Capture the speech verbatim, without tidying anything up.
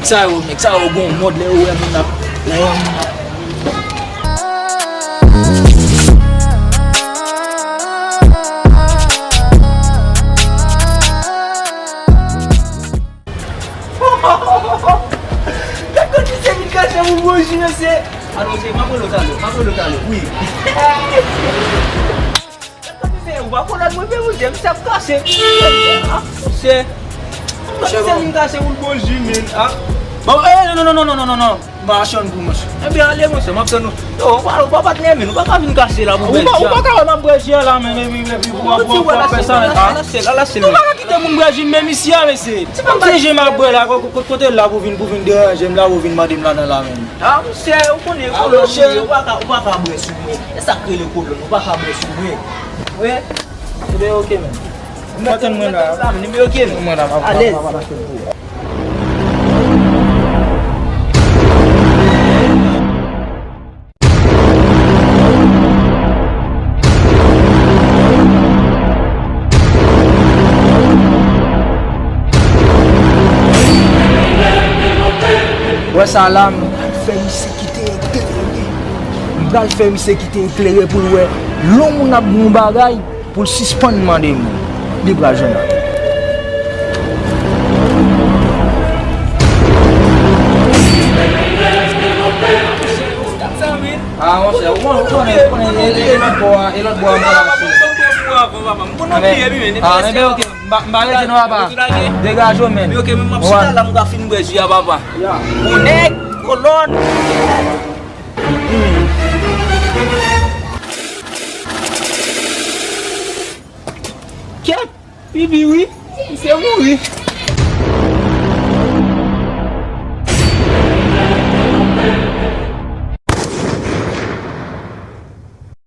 Sa yo, nèg sa yo gon mòd lè yo wè moun ap, lè yo wè moun ap. Gad kote misye vin kache pou bouji, mesye. Alò, se, m ap rele w talè, m ap rele w talè, wi. Gad kote misye, ou pa konn mwen, men misye ap kache. Ah, misye. Gad kote misye vin kache pou bouji, men. Ah. Bon, eh, non, non, non. M pa achte youn pou mwen. Ebyen, ale, monchè, m ap tann ou. Yo, ou pa, ou pa patnè, men. Ou pa ka vin kache la pou bèl jan. Ou pa ka wè m ap bwè ji a la, men, epi, epi, pou, pou, pou, pou fè sa, men, ah. Lase l, lase l. Ou pa ka kite moun bwè ji, menm isi a, mesye. Ti pa m se je m ap bwè la, ko-, ko-, kote l la pou vin, pou vin deranje m la, pou vin mande m ladan la, men. Ah, monchè, ou konnen, ah, kolòn, monchè, ou pa ka, ou pa ka bwè sou mwen. E sa k rele kolòn, ou pa ka bwè sou mwen. Wi. Ebyen, oke, men. Ou mèt tann mwen la. Mwen la, m ap, m ap, m ap, m ap achte l pou ou. Wè sa la, m pral fè misye kite eklere. M pral fè misye kite eklere pou l wè lè yon moun ap di yon bagay, pou l sispann mande moun. Li pral jwenn la. Ah, monchè, ou konnen, ou konnen, ou konnen, e, e, e lòt bò a, e lòt bò a, m pral achte. Ah, men, oke, m pa, m pa rete non, papa. Degaje w, men. Men oke, men m ap chita la, m ka fin bwè ji a, papa. Bon nèg, kolòn. Kèt, Bibi, wi. Misye mouri.